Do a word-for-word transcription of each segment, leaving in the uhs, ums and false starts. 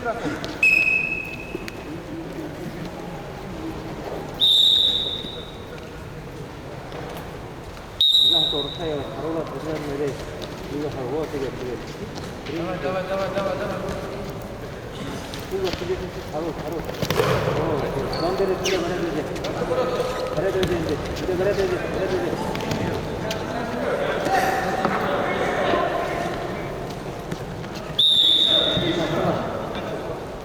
Зан турхай, харуулаад, харуулаад нэрээ. Юу харуулаа, тэгээд, тэгээд. Давай, давай, давай, давай, давай. Юу, тэгээд, харуул, харуул. Оо, зон дээрээ, тэгээд бариад үгы. Бариад үгы, тэгээд бариад үгы, бариад үгы.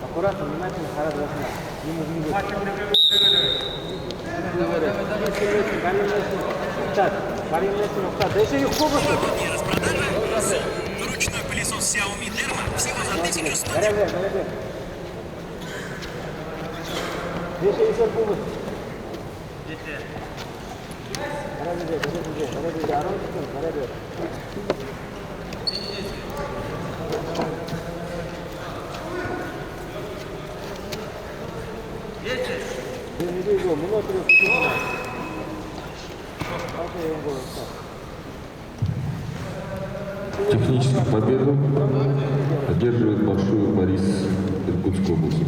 Аккуратно, внимательно, хараад байхна. Юм үгэнгүй. Так, баримнаас ухтаа. Дээшээ юу хөөе? Ручной пылесос Xiaomi Thermo всего за тысячу сто. Бариад, бариад. Дээшээ юу хөөе? Бариад, бариад, бариад, бариад. Техническую победу одерживает Башуев Борис, Иркутская область.